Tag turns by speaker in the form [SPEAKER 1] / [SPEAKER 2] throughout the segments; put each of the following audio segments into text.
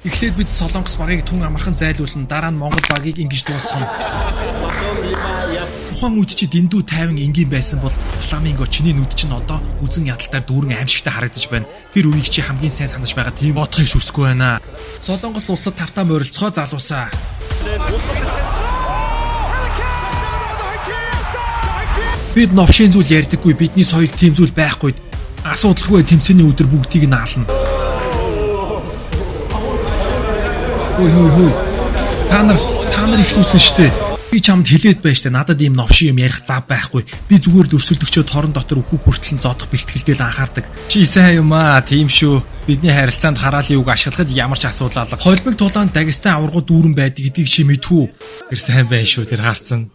[SPEAKER 1] Эхлээд бид Солонгос багийг түн амархан зайлуулна. Дараа нь Монгол багийг ингэж дуусгана. Тухайн үед чи дэндүү тайван энгийн байсан бол Фламинго чиний нүд чинь одоо үзэн ядалтаар дүүрэн аимшигтай харагдаж байна. Тэр үеийг чи хамгийн сайн санаж байгаа тийм бодохыг шүрсгүй байна. Солонгос улсад тавтаа морилцгоо залуусаа. Бид новшийн зүйл ярьдаггүй, бидний соёл тийм зүйл байхгүй. Асуудалгүй тэмцээний өдөр бүгдийг нь аална. Хөөе хөөе хөөе. Та нар ихлүүлсэн штэ. Би чамд хэлээд байж та надад ийм новшин юм ярих зав байхгүй. Би зүгээр дөрсөлдөгчөө торон дотор өөхөх хүртэл нь зодох бэлтгэлдэл анхаардаг. Чи сайн юм аа, тийм шүү. Бидний харилцаанд хараалын үг ашиглахад ямар ч асуудал алга. Холмог тулаанд Дагестан аваргуу дүүрэн байдаг гэдгийг чи мэдхүү. Тэр сайн байна шүү, тэр хаарцсан.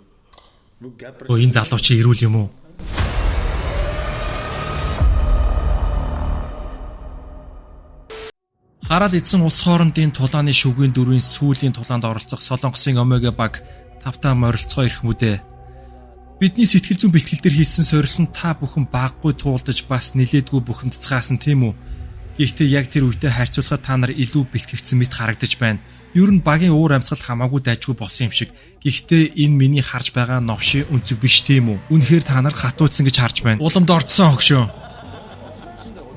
[SPEAKER 1] Өө энэ залуу чи ирүүл юм уу? Хараал эзэн улс хоорондын тулааны шүгээн дөрвийн сүүлийн тулаанд оролцох Солонгосын Омега баг тавтаа морилцгоо ирэх мүдэ. Бидний сэтгэл зүйн бэлтгэл дээр хийсэн сорилтод та бүхэн баггүй туулдаж бас нилээдгүй бухимдцгаасан тийм үү? Гэхдээ яг тэр үедээ харьцуулахад та нар илүү бэлтгэгдсэн мэт харагдаж байна. Ер нь багийн уур амьсгал хамаагүй дайжгүй болсон юм шиг. Гэхдээ энэ миний харж байгаа новшийн өнцөг биш тийм үү? Үнэхээр та нар хатууцсан гэж харж байна. Уламд орцсон хөгшөө.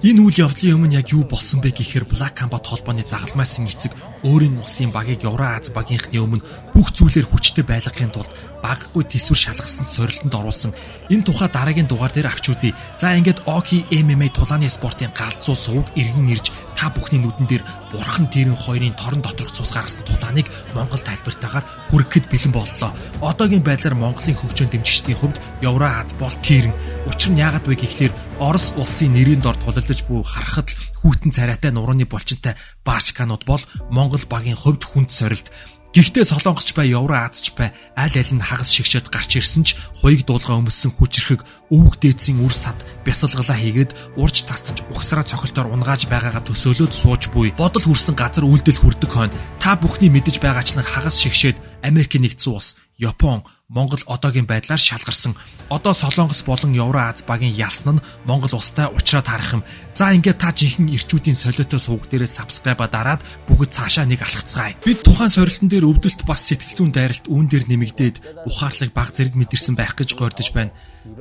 [SPEAKER 1] Энэ үйл явдлын өмнө яг юу болсон бэ гэхээр Black Combat холбооны загалмайсан эцэг өөрийн улсын багийг Евро Аз багийнхны өмнө бүх зүйлээр хүчтэй байлгахын тулд багагүй төсвөр шалгасан сорилтонд оруулсан. Энэ тухай дараагийн дугаар дээр авч үзье. За ингээд Oki MMA тулааны спортын галзуу сувг иргэн ирж та бүхний нүдэн дээр бурхан тэрэн хоёрын торон доторх цус гаргасан тулааныг Монгол тайлбартаагаар хүргэхэд бэлэн боллоо. Одоогийн байдлаар Монголын хөгжөөн дэмжигчдийн хувьд Евро Аз бол тэрэн. Учир нь яагаад вэ гэхлээр Орос улсын нэрийн дор тулалдаж буй харахад л хүйтэн царайтай нурууны булчинтай баашканууд бол Монгол багийн хувьд хүнд сорилт. Гэхдээ Солонгосч бай, Евро Азч бай, аль аль нь хагас шигшээд гарч ирсэн ч хуйг дуулгаа өмссөн хүчрхэг өвөг дээдсийн үр сад бясалгалаа хийгээд урж тасдаж угсраа цохилтоор унгааж байгаагаа төсөөлөөд сууж буй. Бодол хүрсэн газар үйлдэл хүрдэг хойно. Та бүхний мэдэж байгаачлан хагас шигшээд Америкийн нэгдсэн улс, Япон, Монгол одоогийн байдлаар шалгарсан. Одоо Солонгос болон Евро Аз багийн ялсан нь Монгол улстай уулзраад харах юм. За ингээд та жинхэнэ ирчүүдийн солиотой сувг дээрээ subscribe-а дараад бүгд цаашаа нэг алхацгаая. Бид тухайн сорилтон дээр өвдөлт бас сэтгэл зүйн дайралт үүн дээр нэмэгдээд ухаарлаг баг зэрэг мэдэрсэн байх гэж гордож байна.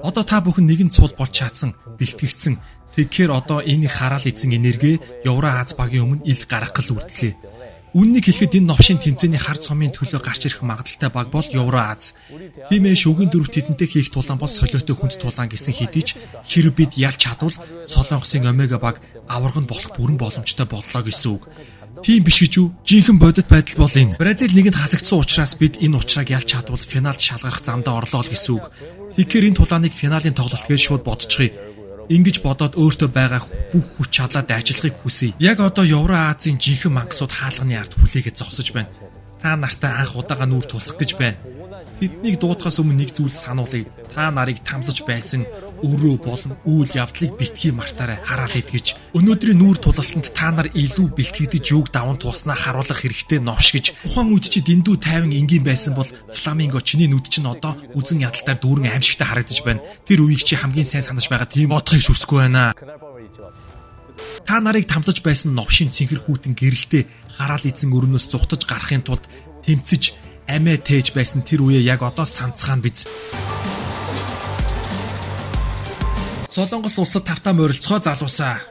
[SPEAKER 1] Одоо та бүхэн нэгэн цул болж чадсан, бэлтгэгдсэн. Тэгэхээр одоо энэ хараал эзэн энерги Евро Аз багийн өмнө ил гаргах гал үрдлээ. Үннийг хэлэхэд энэ новшийн тэмцээний хар цомын төлөө гарч ирэх магадлалтай баг бол Евро Аз. Тийм ээ шүгэн дөрөв тэдэнтэй хийх тулаан бол солиотой хүнд тулаан гэсэн хэдий ч хэрэг бид ялж чадвал Солонгосын Омега баг аварга нь болох бүрэн боломжтой боллоо гэсэн үг. Тийм биш гэж үү? Жинхэнэ бодит байдал бол энэ. Бразил нэгэнд хасагдсан учраас бид энэ учрааг ялж чадвал финалд шалгарах замдаа орлоо л гэсэн үг. Тэгэхээр энэ тулааныг финалийн тоглолт гэж шууд бодчихъя. Ингэж бодоод өөртөө байгаа бүх хүч чадлаа дайчлахыг хүсье. Яг одоо Евро Азийн жинхэнэ мангасууд хаалганы ард хүлээгээд зогсож байна. Та нартай анх удаага нүүр тулах гэж байна. Тэднийг дуудахаас өмнө нэг зүйл сануулъя. Та нарыг тамлаж байсан өрөө болон үйл явдлыг битгий мартаарай хараал идгэж. Өнөөдрийн нүүр тулалтанд та нар илүү бэлтгэгдэж юуг даван тууснаа харуулах хэрэгтэй новш гэж. Тухайн үед чи дэндүү тайван энгийн байсан бол Фламинго чиний нүд чинь одоо үзэн ядалтаар дүүрэн аимшигтай харагдаж байна. Тэр үеийг чи хамгийн сайн санаж байгаа тийм бодохыг шүрсгүй байна. Та нарыг тамлаж байсан новшийн цэнхэр хүйтэн гэрэлтэй хараал эзэн өрөөнөөс зугтаж гарахын тулд тэмцэж амиа тээж байсан тэр үеэ яг одоо санацгаана биз. Солонгос улсад тавтаа морилцгоо залуусаа.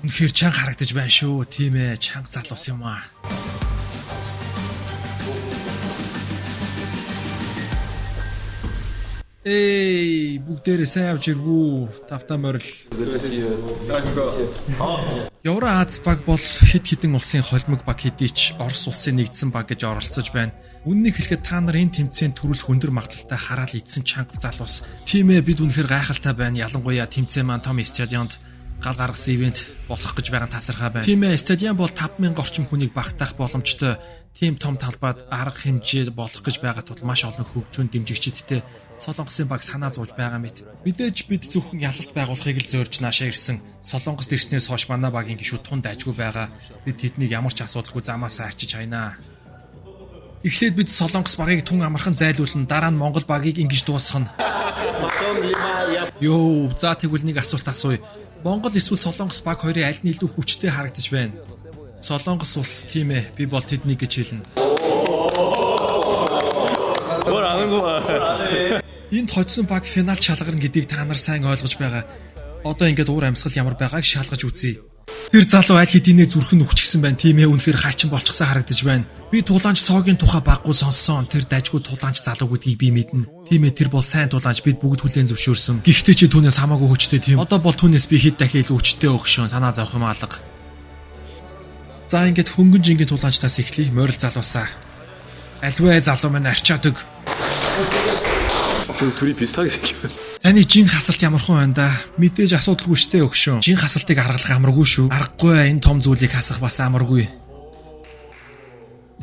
[SPEAKER 1] Үнэхээр чанга харагдаж байна шүү. Тийм ээ, чанга залуус юм аа. Эй, бүгдээрээ сайн явж ирвүү. Тавтаа морил. Евро Аз баг бол хэд хэдэн улсын холимог баг хэдий ч Орос улсын нэгдсэн баг гэж оролцож байна. Үннийг хэлэхэд та нар энэ тэмцээнд төрүүлэх өндөр магадлалтай хараал идсэн чанга залуус. Тийм ээ, бид үнэхээр гайхалтай байна. Ялангуяа тэмцээн маань том стадионд гал гаргасан ивент болох гэж байгаа нь тасархай байна. Тийм ээ, стадион бол 5000 орчим хүнийг багтаах боломжтой. Тийм том талбайд арга хэмжээ болох гэж байгаа тул маш олон хөгжөөн дэмжигчидтэй Солонгосын баг санаа зовж байгаа мэт. Мэдээж бид зөвхөн ялалт байгуулахыг л зорж наашаа ирсэн. Солонгост ирснээс хойш манай багийн гишүүд тун дайжгүй байгаа. Бид тэднийг ямар ч асуудалгүй замаасаа арчиж хайнаа. Эхлээд бид Солонгос багийг тун амархан зайлуулна. Дараа нь Монгол багийг ингэж дуусгана. Йоо, за тэгвэл нэг асуулт асууя. Монгол эсвэл Солонгос баг хоёрын аль нь илүү хүчтэй харагдаж байна? Солонгос улс тийм ээ. Би бол тэднийг гэж хэлнэ.
[SPEAKER 2] 뭘 아는구만.
[SPEAKER 1] Энд хоцсон баг финал шалгарна гэдгийг та нар сайн ойлгож байгаа. Одоо ингээд уур амьсгал ямар байгааг шалгаж үзье. Тэр залуу аль хэдийнэ зүрх нь үхчихсэн байна. Тийм ээ, үнэхээр хаачин болчихсон харагдаж байна. Би тулаанч соогийн тухай баггүй сонссон. Тэр дажгүй тулаанч залуу гэдгийг би мэднэ. Тийм ээ, тэр бол сайн тулаанч, бид бүгд хүлээн зөвшөөрсөн. Гэхдээ чи түүнээс хамаагүй хүчтэй тийм. Одоо бол түүнээс би хэд дахин илүү хүчтэй өгшөн. Санаа зовх юм алга. За ингээд хөнгөн жингийн тулаанчтаас эхлэе. Морил залуусаа. Альвэ залуу минь арчаад өг.
[SPEAKER 2] 좀 둘이 비슷하게 생겼.
[SPEAKER 1] Таны жин хасалт ямархан байна да? Мэдээж асуудалгүй штэ өгшөн. Жин хасалтыг аргалах амаргүй шүү. Аргагүй энэ том зүйлийг хасах бас амаргүй.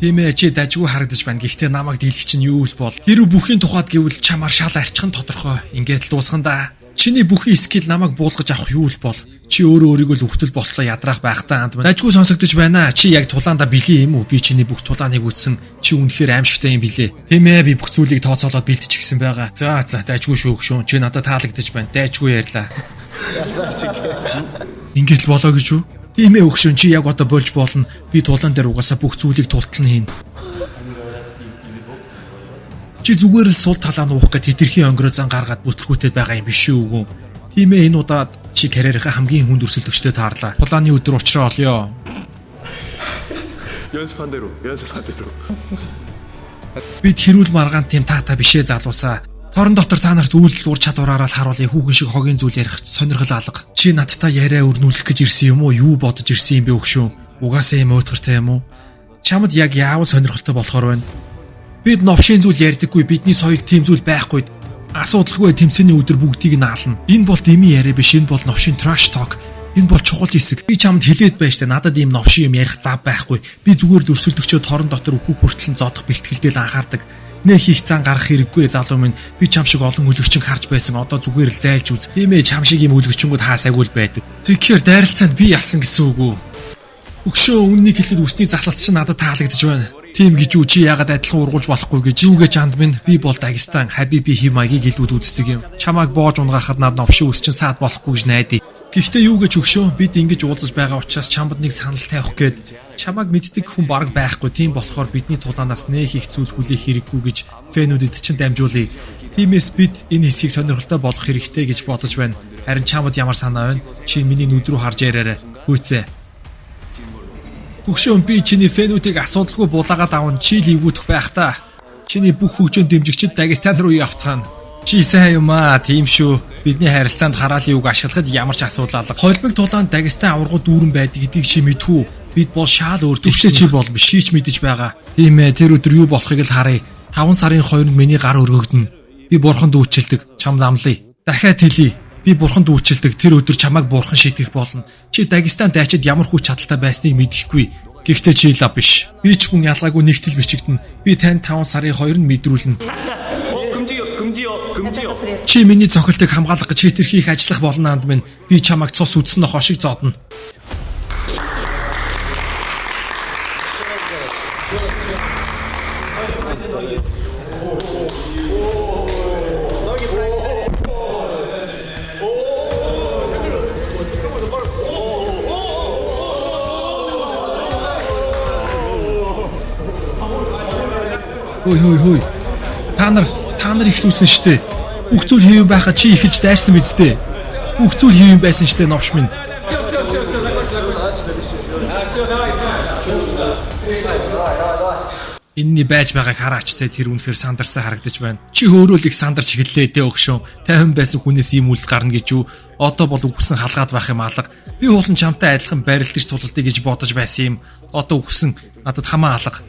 [SPEAKER 1] Тийм ээ, чи дажгүй харагдаж байна. Гэхдээ намайг дийлэх чинь юу л бол. Хэрв бүхийн тухайд гэвэл чамаар шал арчих нь тодорхой. Ингээд л дуусган да. Чиний бүхий skill намайг буулгаж авах юу л бол. Чи өөрөө өөрийгөө л үхтэл болтлоо ядраах байхтай анд минь. Дажгүй сонсогдож байна. Чи яг тулаандаа бэлэн юм уу? Би чиний бүх тулааныг үзсэн. Чи үнэхээр аимшигтай юм билээ. Тийм ээ, би бүх зүйлийг тооцоолоод бэлтчихсэн байгаа. За за, дажгүй шүү гшүүн. Чи надад таалагдаж байна. Дажгүй ярьлаа. Ингээд л болоо гэж үү? Тийм ээ өгшөн, чи яг одоо болж болно. Би тулаан дээр угаасаа бүх зүйлийг тултал нь хийнэ. Чи зүгээр л сул талаа нуух гэт хэтэрхий өнгөрөө зан гаргаад бүтлгүүтэд байгаа юм биш үү гүн. Тийм ээ, энэ удаад чи карьерийнхаа хамгийн хүнд өрсөлдөгчтэй таарлаа. Тулааны өдөр учраа олёо.
[SPEAKER 2] 연습한 대로, 연습한 대로.
[SPEAKER 1] Бид хэрүүл маргаан тийм таата бишээ залуусаа. Торон дотор та нарт үйлдэл ур чадвараараа л харуулъя, хүүхэн шиг хогийн зүйл ярих сонирхол алга. Чи надтай яриа өрнүүлэх гэж ирсэн юм уу? Юу бодож ирсэн юм бэ өгшөө? Угаасаа юм уйтгартай юм уу? Чамд яг яавал сонирхолтой болохоор байна? Бид новшийн зүйл ярьдаггүй, бидний соёл тийм зүйл байхгүй. Асуудалгүй, тэмцээний өдөр бүгдийг нь аална. Энэ бол дэмий яриа биш, энэ бол новшийн trash talk. Энэ бол чухал хэсэг. Би чамд хэлээд байж та, надад ийм новшин юм ярих зав байхгүй. Би зүгээр дөрсөлдөгчөө торон дотор өөхөх хүртэл нь зодох бэлтгэлдэл анхаардаг. Нэх их зан гарах хэрэггүй залуу минь. Би чам шиг олон үлгэрчин харж байсан. Одоо зүгээр л зайлж үз. Тийм ээ, чам шиг ийм үлгэрчингүүд хаасайгүй л байдаг. Тэгэхээр дайралцаанд би ялсан гэсэн үг үү? Өгшөө, үннийг хэлэхэд үсний заслалт чинь надад таалагдж байна. Тийм гэж үү, чи яагаад адилхан ургуулж болохгүй гэж юу гэж анд минь, би бол Дагестан Хабиби хэв маягийг илүүд үздэг юм. Чамааг боож унгаахад над новшин үс чинь саад болохгүй гэж найдаа. Гэхдээ юу гэж өгшөө, бид ингэж уулзаж байгаа учраас чамд нэг санал тавих гээд, чамааг мэддэг хүн бараг байхгүй. Тийм болохоор бидний тулаанаас нэх их зүйл хүлээх хэрэггүй гэж fan үүдэд чинь дамжуулъя. Тиймээс бид энэ хэсгийг сонирхолтой болгох хэрэгтэй гэж бодож байна. Харин чамд ямар санаа байна? Чи миний нүд рүү харж яриарай. Гүйцээ. Өгшөөн, би чиний fan үүдийг асуудалгүй булаагаад авна. Чи л эвгүйдэх байх та. Чиний бүх хөгжөөн дэмжигчид Дагестан руу явцгаана. Чи сайн юм аа, тийм шүү. Бидний харилцаанд хараалын үг ашиглахад ямар ч асуудал алга. Холбог тулаанд Дагестан аваргууд дүүрэн байдаг гэдгийг чи мэдэх үү? Бид бол шаал өөр төвшөө, чи бол биш. Чи ч мэдэж байгаа. Тийм ээ, тэр өдөр юу болохыг л харъя. 5 сарын 2-нд миний гар өргөгдөнө. Би бурханд үйлчилдэг. Чамд амлая. Дахиад хэлье. Би бурханд үйлчилдэг. Тэр өдөр чамайг бурхан шийтгэх болно. Чи Дагестан дайчид ямар хүч чадалтай байсныг мэдэхгүй. Гэхдээ чи лав биш. Би ч хүн ялгаагүй нэгтэл бичигдэнэ. Би танд 5 сарын 2-нд мэдрүүлнэ.
[SPEAKER 2] 금지요, 금지요, 금지요.
[SPEAKER 1] Чи миний цохилтыг хамгаалах гэж хэтэрхий их ажиллах болно анд минь. Би чамайг цус үдсэн нохоо шиг зодно. Хөөй хөөй хөөй. Та нар эхлүүлсэн штэ. Бүх зүйл хэвэн байхад чи эхэлж дайрсан биз дээ. Бүх зүйл хэвэн байсан штэ, новш минь. Энэний байж байгааг хараач те, тэр үнэхээр сандарсан харагдаж байна. Чи өөрөө л их сандарч эхэллээ дээ өгшөн. 50 байсан хүнээс ийм үйл гарна гэж юу? Одоо бол үхсэн халгаад байх юм алга. Би хуулан чамтай адилхан барилдаж тулалдъя гэж бодож байсан юм. Одоо үхсэн надад хамаа алга.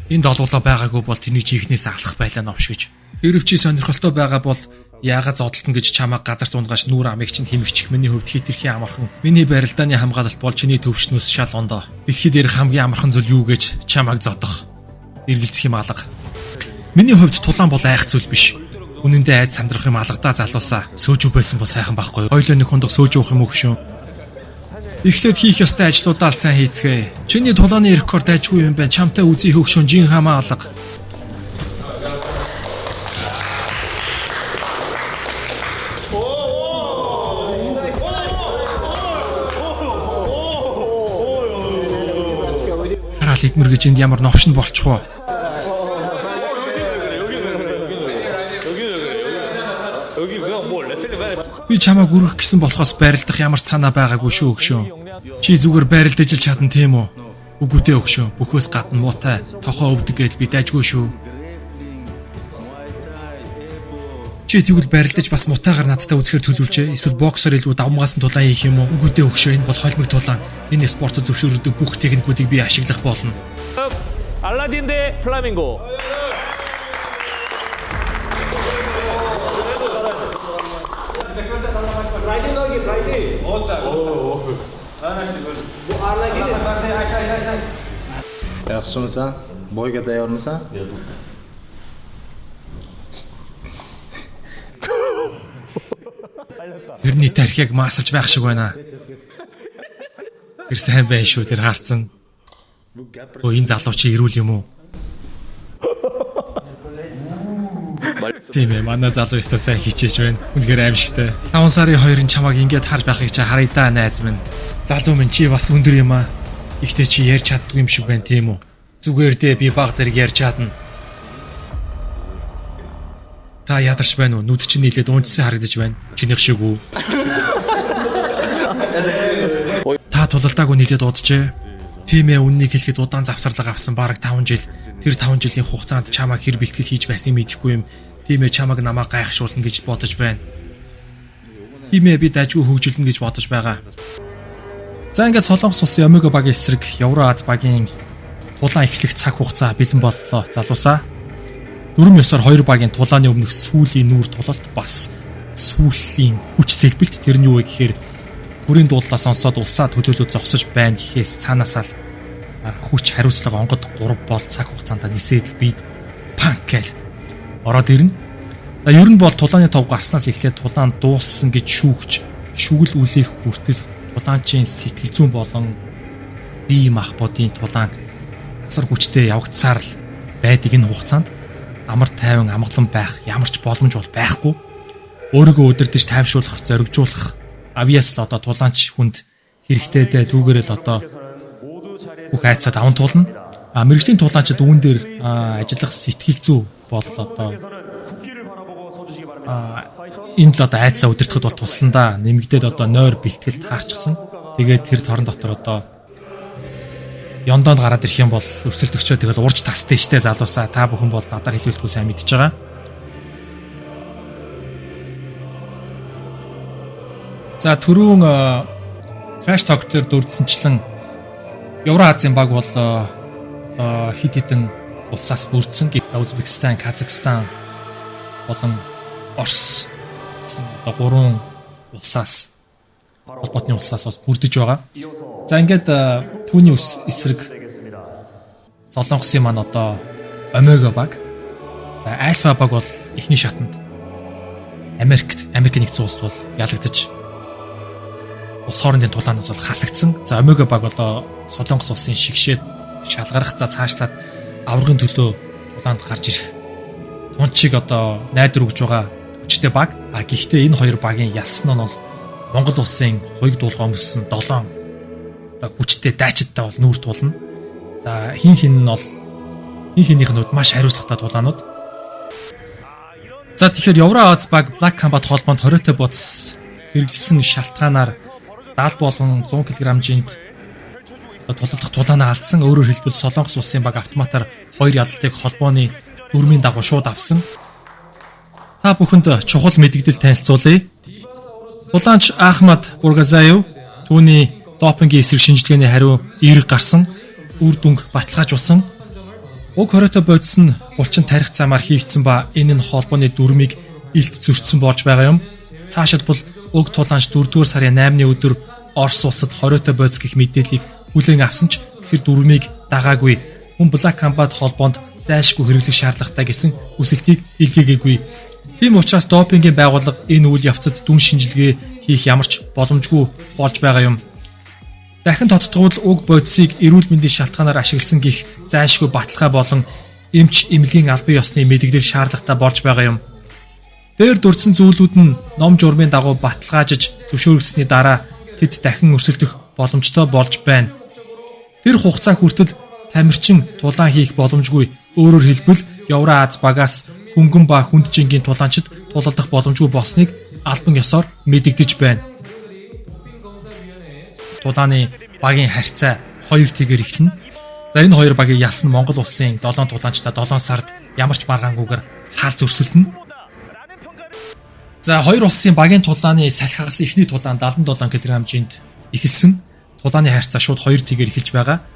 [SPEAKER 1] Энд олуулаа байгаагүй бол тэрний чихнээс алах байлаа новш гэж. Хэрв чи сонирхолтой байгаа бол яагаад зодолтно гэж чамайг газарт унгааш нүүр амыг чинь хэмэгчих миний хувьд хэтэрхий амархан. Миний барилдааны хамгаалалт бол чиний төвшнөөс шал ондоо. Дэлхий дээрх хамгийн амархан зүйл юу гэж чамайг зодох. Эргэлзэх юм алга. Миний хувьд тулаан бол айх зүйл биш. Үнэндээ айд сандрах юм алгадаа залуусаа. Сөөжүү байсан бол сайхан байхгүй юу? Хоёлоо нэг хундах сөөжүү уух юм уу гшүүн? Эхлээд хийх ёстой ажлуудаа л сайн хийцгээе. Чиний тулааны рекорд дайжгүй юм байна. Чамтай үзий хөгшин жин хамаа алга. Хараал идмэр гэж энд ямар новшин болчих вэ?
[SPEAKER 2] 여기 그냥 뭐 레슬링 그냥
[SPEAKER 1] Би чамайг өргөх гэсэн болохоос барилдах ямар ч санаа байгаагүй шүү өгшөө. Чи зүгээр барилдаж л чадна тийм үү? Үгүй дээ өгшөө. Бүхөөс гадна муутай тохоо өвдөг гэдэл би дайжгүй шүү. Чи тэгвэл барилдаж бас мутаагаар надтай үзэхээр төлөвлөжээ. Эсвэл боксоор илүү давмгаас нь тулаан хийх юм уу? Үгүй дээ өгшөө. Энэ бол холимог тулаан. Энэ спортод зөвшөөрөгдөг бүх техникүүдийг би ашиглах болно.
[SPEAKER 2] 알라딘 대 플라밍고.
[SPEAKER 3] Yaxshimisan? Boyga tayyormisan?
[SPEAKER 1] Тэрний тархиаг маасалж байх шиг байна. Тэр сайн байна шүү. Тэр харцсан. Өө энэ залуу чи ирүүл юм уу? Тийм ээ, манай залуу өстө сайн хичээж байна. Үнэхээр аимшигтай. 5 сарын 2-ын чамайг ингээд харж байхыг чи харъя да найз минь. Залуу минь чи бас өндөр юм аа. Ихтэй чи ярьж чаддгүй юм шиг байна тийм үү? Зүгээр дээ би баг зэрэг ярьж чадна. Та ядарч байна уу? Нүд чинь нийлээд унжсан харагдаж байна. Чинийх шиг үү? Та тулалдаагүй нийлээд уджээ. Тийм ээ, үннийг хэлэхэд удаан завсарлага авсан бараг 5 жил. Тэр 5 жилийн хугацаанд чамайг хэр бэлтгэл хийж байсныг мэдэхгүй юм. Тийм ээ, чамайг намайг гайхшруулна гэж бодож байна. Тийм ээ, би дажгүй хөгжилнө гэж бодож байгаа. За ингээд Солонгос улсын Омега багийн эсрэг Евро-Аз багийн тулаан эхлэх цаг хугацаа бэлэн боллоо. Залуусаа. Дүрм ёсоор хоёр багийн тулааны өмнөх сүүлийн нүүр тулалт бас сүүлийн хүч сэлбэлт. Тэр нь юу вэ гэхээр төрийн дуулалаа сонсоод улсаа төлөөлөө зогсож байна гэхээс цаанаасаа л хүч хариуцлага онгод 3 бол цаг хугацаанд нисээд л бид панк гэл ороод ирнэ. За ер нь бол тулааны тов гарснаас эхлээд тулаан дууссан гэж шүүгч шүгэл үлээх хүртэл тулаанчийн сэтгэл зүйн болон бие махбодын тулаан асар хүчтэй явагдсаар л байдаг энэ хугацаанд амар тайван амгалан байх ямар ч боломж бол байхгүй. Өөрийгөө удирдах, тайвшруулах, зоригжуулах авьяас л одоо тулаанч хүнд хэрэгтэй дээ. Түүгээрээ л одоо бүх айцаа даван туулна. А мэрэгжлийн тулаанчид үүн дээр ажиллах сэтгэл зүй бол одоо энд л одоо айцаа удирдахад бол туслан да. Нэмэгдээд одоо нойр бэлтгэл таарчихсан. Тэгээд тэр торон дотор одоо ёндоонд гараад ирэх юм бол өрсөлд өчөө тэгэл урж тастай штэ залуусаа. Та бүхэн бол надаар хэлүүлэхгүй сайн мэдж байгаа. За түрүүн Trash Talk дээр дурдсанчлан Евроазийн баг бол одоо хид хідэн улсаас бүрдсэн. За Узбекистан, Казахстан болон Орос гэсэн одоо гурван улсаас холбоотны улсаас бас бүрдэж байгаа. За ингээд түүний эсрэг Солонгосын маань одоо Омега баг. За Альфа баг бол эхний шатанд Америкт Америк нэгдсэн улс бол ялагдаж улс хоорондын тулаанаас бол хасагдсан. За Омега баг одоо Солонгос улсын шигшээд шалгарах за цаашлаад аваргын төлөө тулаанд гарч ирэх тунчиг одоо найдвар өгж байгаа хүчтэй баг. А гэхдээ энэ хоёр багийн ялсан нь бол Монгол улсын хуйг дуулга өмссөн 7 одоо хүчтэй дайчидтай бол нүүр тулна. За хин хин нь бол хин хинийх нь хувьд маш хариуцлагатай тулаанууд. За тэгэхээр Евро-Аз баг Black Combat холбоонд 20-тэй бодс хэрэглэсэн шалтгаанаар 70 болон 100 кг-жинд тулалдах тулаанаа алдсан. Өөрөөр хэлбэл Солонгос улсын баг автоматар хоёр ялалтыг холбооны дүрмийн дагуу шууд авсан. Та бүхэнд чухал мэдээлэл танилцуулъя. Тулаанч Ахмад Бургазаев түүний допингийн эсрэг шинжилгээний хариу эерэг гарсан. Үр дүнг баталгаажуулсан. Уг хориотой бодис нь булчин тарих замаар хийгдсэн ба энэ нь холбооны дүрмийг илт зөрчсөн болж байгаа юм. Цаашилбал уг тулаанч 4-р сарын 8-ны өдөр Орос улсад хориотой бодис гэх мэдээллийг хүлээн авсан ч тэр дүрмийг дагаагүй. Хүн Black Combat холбоонд зайлшгүй хэрэглэх шаардлагатай гэсэн хүсэлтийг илгээгээгүй. Тийм учраас допингийн байгууллага энэ үйл явцад дүн шинжилгээ хийх ямар ч боломжгүй болж байгаа юм. Дахин тодтгуул уг бодисыг эрүүл мэндийн шалтгаанаар ашигласан гих зайлшгүй баталгаа болон эмч эмнэлгийн албан ёсны мэдэгдэл шаардлагатай болж байгаа юм. Дээр дурдсан зүйлүүд нь ном журмын дагуу баталгаажиж зөвшөөрөгдсөний дараа тэд дахин өрсөлдөх боломжтой болж байна. Тэр хугацаа хүртэл тамирчин тулаан хийх боломжгүй. Өөрөөр хэлбэл Евроаз багаас хөнгөн ба хүнд жингийн тулаанчид тулалдах боломжгүй болсныг албан ёсоор мэдэгдэж байна. Тулааны багийн харьцаа 2 тэгээр эхэлнэ. За, энэ хоёр багийг ялсан Монгол улсын 7 тулаанчдаа 7 сард ямар ч маргаангүйгээр хаалц өрсөлдөнө. За, хоёр улсын багийн тулааны салхи хагас эхний тулаан 77 кг жинд эхэлсэн. Тулааны харьцаа шууд 2 тэгээр эхэлж байгаа.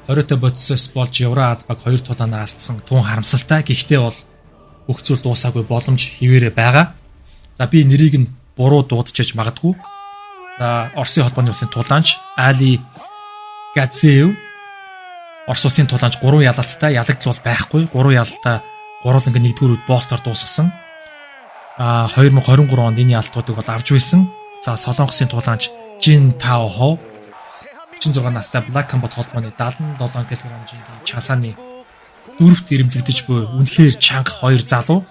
[SPEAKER 1] 20-той бодисоос болж Евроаз баг 2 тулаанаа алдсан. Тун харамсалтай. Гэхдээ бол бүх зүйл дуусаагүй, боломж хിവэрэ байгаа. За, би нэрийг нь буруу дуудчихаж магадгүй. За, Оросын холбооны улсын тулаанч Али Газиев. Орос улсын тулаанч 3 ялалттай, ялагдал бол байхгүй. 3 ялалтаа гурван нэгдүгээр үед болтоор дуусгасан. А 2023 онд энэ ялалтуудыг бол авч байсан. За, Солонгосын тулаанч Жин Тао Хо, 36 настай, Black Combat холбооны 77 кг жингийн Чансааны дөрөвт ирэмлэгдэж буй үнэхээр чанга хоёр залуу.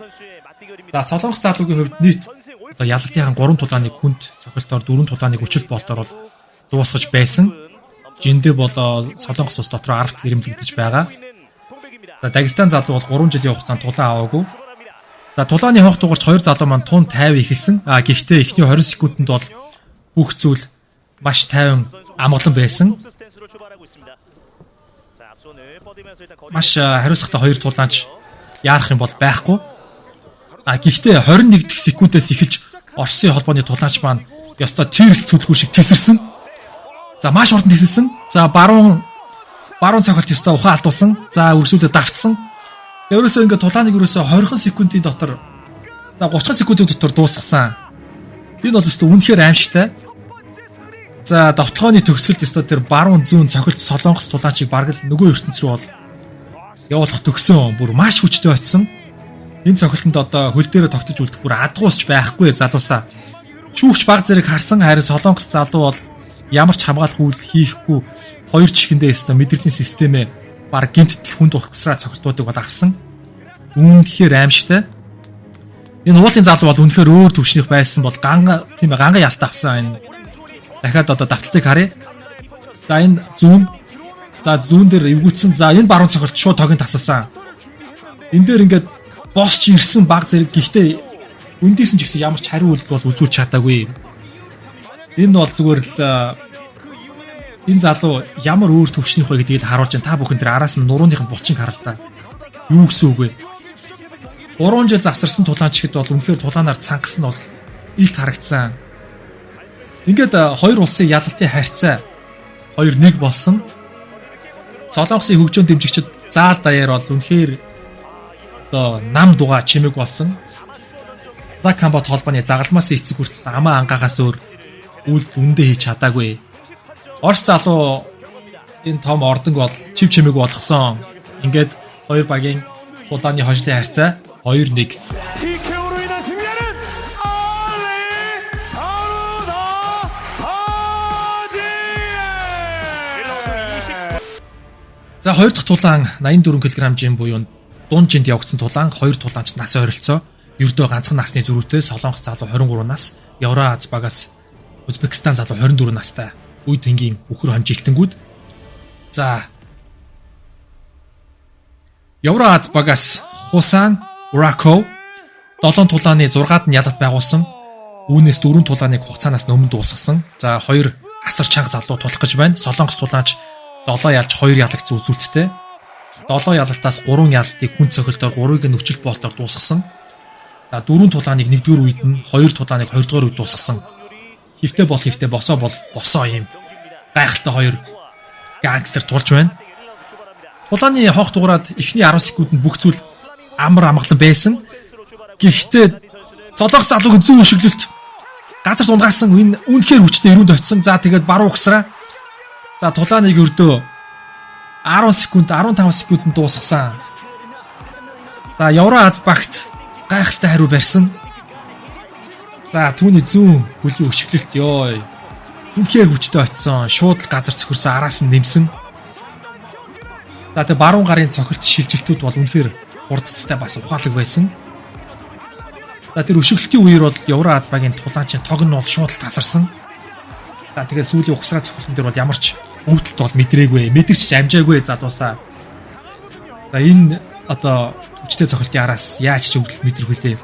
[SPEAKER 1] За, Солонгос залуугийн хувьд нийт одоо ялалтынхаа 3 тулааныг хүнд цохилтоор, 4 тулааныг өчөлт болтоор бол дуусгаж байсан. Жиндэ болоо Солонгос улс дотор 10-т ирэмлэгдэж байгаа. За, Дагестан залуу бол 3 жилийн хугацаанд тулаан аваагүй. За, тулааны хонх дуугарч хоёр залуу маань тун 50 эхэлсэн. А гэхдээ эхний 20 секундэд бол бүх зүйл маш тайван амгалан байсан. Маш хариуцлагатай хоёр тулаанч, яарах юм бол байхгүй. А гэхдээ 21 дэх секундээс эхэлж Оросын холбооны тулаанч маань ёстой тэрэл түлхүүр шиг тесэрсэн. За, маш хурдан тесэрсэн. За, баруун баруун цохилт ёстой ухаан алдуулсан. За, өрсөлдөө давтсан. За, ерөөсөө ингээд тулааныг ерөөсөө 20 секундын дотор, за, 30 секундын дотор дуусгасан. Энэ бол өстө үнэхээр аимшигтай. За, довтлогооны төгсгөлд ёстой тэр баруун зүүн цохилт Солонгос тулаанчийг бараг л нөгөө ертөнц рүү бол явуулах төгсөн. Бүр маш хүчтэй очсон. Энэ цохилтонд одоо хөл дээрээ тогтож үлдэх бүр адгуусч байхгүй залуусаа. Шүүгч баг зэрэг харсан, харин Солонгос залуу бол ямар ч хамгаалах үйл хийхгүй хоёр чихэндээ өстө мэдрэлийн системээ баг гэмтэл хүнд ухсраа цохилтуудыг бол авсан. Үнэхээр аимшигтай. Энэ уулын залуу бол үнэхээр өөр төвшнийх байсан бол ганга, тийм ээ, ганга ялт авсан энэ. Дахиад одоо давталтыг харъя. За, энэ зүүн. За, зүүн дээр эвгүүцсэн. За, энэ баруун цохилт шууд тогийн тасалсан. Энэ дээр ингээд босч ирсэн баг зэрэг, гэхдээ өндийсэн ч гэсэн ямар ч хариу үйлдэл бол үзүүлж чадаагүй. Энэ бол зүгээр л энэ залуу ямар өөр төвшнийх вэ гэдгийг л харуулж байна. Та бүхэн тэр араас нь нурууных нь булчин харал та. Юу гэсэн үг вэ? 3 жил завсарсан тулаанч гэхэд бол үнэхээр тулаанаар цангасан нь бол илт харагдсан. Ингээд хоёр улсын ялалтын харьцаа 2-1 болсон. Солонгосын хөгжөөн дэмжигчид заал даяар бол үнэхээр одоо нам дугаа чимэг болсон. Black Combat холбооны загалмаас эцэг хүртэл амаа ангаагаас өөр үйлдэл үндэ хийж чадаагүй. Орос залуу энэ том ордонг бол чив чимэг болгосон. Ингээд хоёр багийн тулааны хожлын харьцаа 2-1.
[SPEAKER 4] TKO로 인한 승리하는 알리 아루다 바지에
[SPEAKER 1] За, хоёр дахь тулаан 84 кг жин буюу дунд жинд явагдсан тулаан, хоёр тулаанч нас ойролцоо. Ердөө ганцхан насны зөрүүтэй. Солонгос залуу 23 нас, Евроаз багаас Узбекистан залуу 24 настай. Үе тэнгийн үхэр хонжилтэнгүүд. За, Евроаз багаас Хусан Ураков 7 тулааны 6-ад нь ялалт байгуулсан. Үүнээс 4 тулааныг хугацаанаас өмнө дуусгасан. За, хоёр асар чанга залуу тулах гэж байна. Солонгос тулаанч 7 ялж 2 ялагдсан үзүүлэлттэй. 7 ялалтаас 3 ялалтыг хүн цохилтоор, 3-ыг нь өчөлт болтоор дуусгасан. За, 4 тулааныг 1-р үед нь, 2 тулааныг 2-р үед дуусгасан. Хөвтэй бол хөвтэй, босоо бол босоо юм. Гайхалтай хоёр гангстер тулж байна. Тулааны хонх дуурайд эхний 10 секундэд бүх зүйл амар амгалан байсан. Гэхдээ Солонгос залуугийн зүүн өшиглөлт газар тунгаасан, энэ үнэхээр хүчтэй эрүүнд очсон. За, тэгээд баруун угсраа. За, тулааныг өрдөө 10 секунд, 15 секундэд дуусгасан. За, Евроаз багт гайхалтай хариу барьсан. За, түүний зүүн хөлийн өшиглөлт ёо. Үнэхээр хүчтэй очисон. Шууд л газар цөхөрсөн, араас нь нэмсэн. За тэгээ баруун гарын цохилт шилжилтүүд бол үнэхээр хурдцтай бас ухаалаг байсан. За тэр өшөглөлтийн үеэр бол Евроаз багийн тулаанчин тог нь бол шууд л тасарсан. За тэгээ сүүлийн угсраа цохилтон дээр бол ямар ч өвдөлт бол мэдрээгүй. Мэдэрч ч амжаагүй залуусаа. За энэ одоо хүчтэй цохилтын араас яаж ч өвдөлт мэдрэх вүлээ.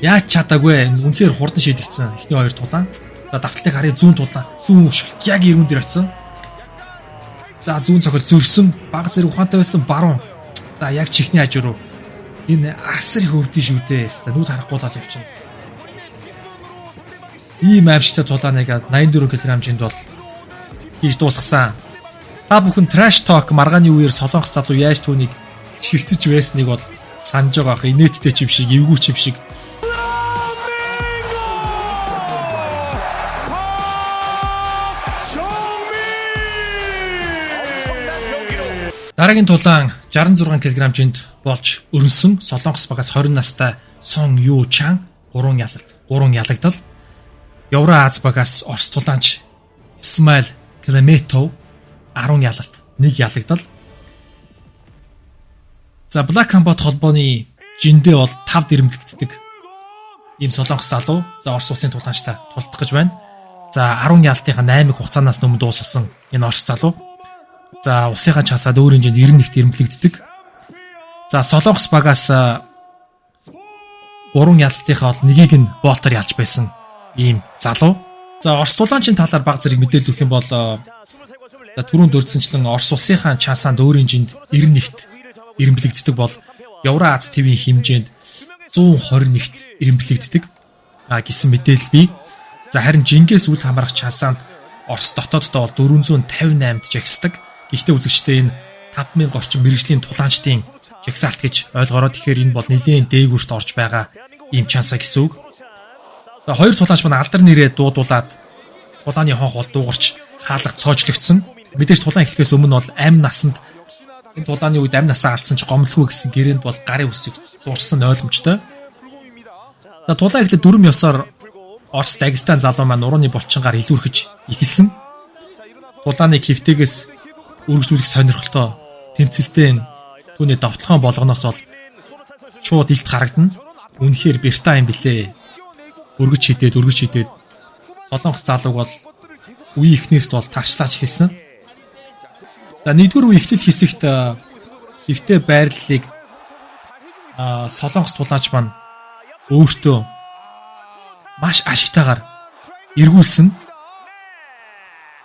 [SPEAKER 1] Яаж чадаагүй. Үнэхээр хурдан шийдэгдсэн эхний хоёр тулаан. За давталтыг харъя, зүүн тулаан. Зүүн өшөлт яг эргүүн дээр очисон. За зүүн цохилт зөрсөн. Баг зэрэг ухаантай байсан баруун. За яг чихний хажуу руу. Энэ асар их өвдөн шүү дээ. За нүд харахгүй л явчихна. Ийм аимшигтай тулааныг 84 кг жинд бол хийж дуусгасан. Та бүхэн trash talk маргааны үеэр Солонгос залуу яаж түүнийг ширтэж байсныг бол санаж байгаа ах. Инээдтэй ч юм шиг, эвгүй ч юм шиг. Дараагийн тулаан 66 кг жинд болж өрнөсөн Солонгос багаас 20 настай Сон Ю Чан 3 ялалт, 3 ялагдал. Евроаз багаас Орос тулаанч Исмаил Клеметов 10 ялалт, 1 ялагдал. За Black Combat холбооны жиндээ бол 5 дэрэмлэгддэг ийм Солонгос залуу. За Орос улсын тулаанчтай тулдах гэж байна. За 10 ялалтынхаа 8-ыг хугацаанаас өмнө дуусгасан энэ Орос залуу. За усынхаа часаад өөр хэмжээнд 91-т эрэмблэгддэг. За Солонгос багаас 3 ялалтынхаа бол нэгийг нь болтоор ялж байсан ийм залуу. За Орос тулаанчийн талаар баг зэрэг мэдээлэл өгөх юм бол за түрүүнд дурдсанчлан Орос улсынхаа часаанд өөр хэмжээнд 91-т эрэмблэгддэг бол Евроаз ТV-ийн хэмжээнд 121-т эрэмблэгддэг гэсэн мэдээлэл бий. За харин Жингээс үл хамаарах часаанд Орос дотооддоо бол 458-д жагсдаг. Гэхдээ үзэгчдээ энэ 5000 орчим мэрэгжлийн тулаанчдын жагсаалт гэж ойлгороо. Тэгэхээр энэ бол нэлээн дээгүүрт орж байгаа ийм чансаа гэсэн үг. За хоёр тулаанч маань алдар нэрээ дуудуулаад тулааны хонх бол дуугарч хаалга цоожлогдсон. Мэдээж тулаан эхлэхээс өмнө бол амь насанд энэ тулааны үед амь насаа алдсан ч гомдлгүй гэсэн гэрээнд бол гарын үсэг зурсан ойлгомжтой. За тулаан эхлээд дүрм ёсоор Орос Дагестан залуу маань нурууны булчингаар илүүрхэж эхэлсэн. Тулааныг хэвтээгээс үргэлжлүүлэх сонирхолтой тэмцэлтэй түүний довтлогон болгоноос бол шууд илт харагдана. Үнэхээр бэртаа юм билээ. Өргөж хидээд Солонгос залууг бол үе ихнээс бол тарчлаач эхэлсэн. За нэгдүгээр үе эхлэл хэсэгт хэвтэй байрлалыг Солонгос тулаач маань өөртөө маш ашигтайгаар эргүүлсэн.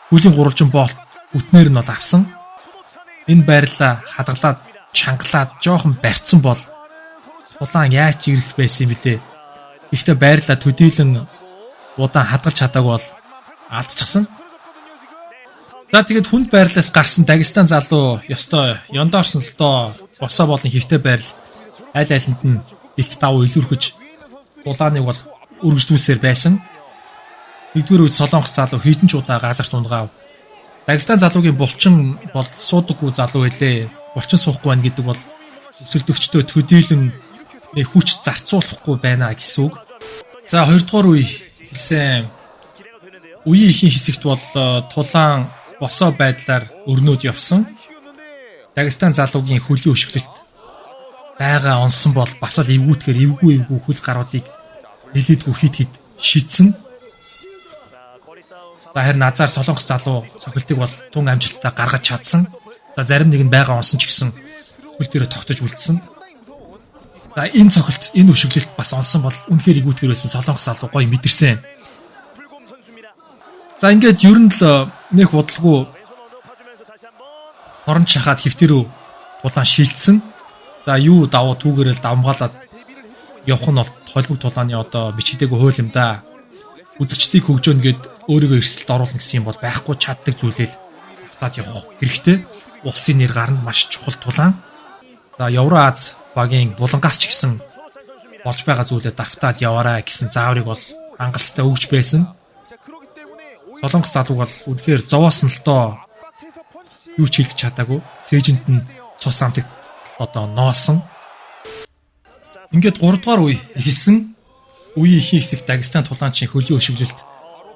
[SPEAKER 1] Хүлийн гурвалжин болт бүтнээр нь бол авсан. Энэ байрлалаа хадгалаад чангалаад жоохон барьцсан бол тулаан яаж ирэх байсан юм бэлээ. Гэхдээ байрлалаа төдийлөн удаан хадгалж чадаагүй бол алдчихсан. За тэгээд хүнд байрлалаас гарсан Дагестан залуу ёстой ёндоо орсон л доо босоо болон хэвтэй байрал аль алинд нь илт давуу илүүрхэж тулааныг бол үргэлжлүүлсээр байсан. Нэгдүгээр үед Солонгос залуу хэдэн ч удаа газарт унгаав. Дагестан залуугийн булчин бол суудаггүй залуу байлээ. Булчин суухгүй байна гэдэг бол өсөлдөгчдөө төдийлөн нэг хүч зарцуулахгүй байна гэсэн үг. За хоёрдугаар үе хэлсэн. Үеийн ихэнх хэсэгт бол тулаан босоо байдлаар өрнөд явсан. Дагестан залуугийн хөлийн өшөглөлт байгаа онсон бол бас л эвгүүтгэр эвгүй хөл гаруудыг нэлээдгүй хит хит шидсэн. За харин азар Солонгос залуу цохилтыг бол тун амжилттай гаргаж чадсан. За зарим нэг нь байгаа онсон ч гэсэн хөл дээр тогтож үлдсэн. За энэ цохилт, энэ өшөглөлт бас онсон бол үнэхээр эвгүүтгэр байсан Солонгос залуу гоё мэдэрсэн. За ингээд ер нь л нэх удалгүй торон шахаад хэвтэ рүү тулаан шилжсэн. За юу давуу түүгээрэл давмгаалаад явах нь бол холбог тулааны одоо бичигдээгүй хууль юм да. Үзэгчдийг хөгжөөнө гэд өөрийгөө эрсдэлд оруулна гэсэн юм бол байхгүй, чаддаг зүйлээ л давтаад явах хэрэгтэй. Улсын нэр гарна, маш чухал тулаан. За Евроаз багийн булангаас ч гэсэн болж байгаа зүйлээ давтаад яваарай гэсэн зааврыг бол хангалттай өгч байсан. Солонгос залууг бол үнэхээр зовоосон л доо юу ч хэлж чадаагүй. Цээжинд нь цус амтаг одоо ноолсон. Ингээд 3 дугаар үе эхэлсэн. Үеийн ихэнх хэсэгт Дагестан тулаанчийн хөлийн өшөглөлт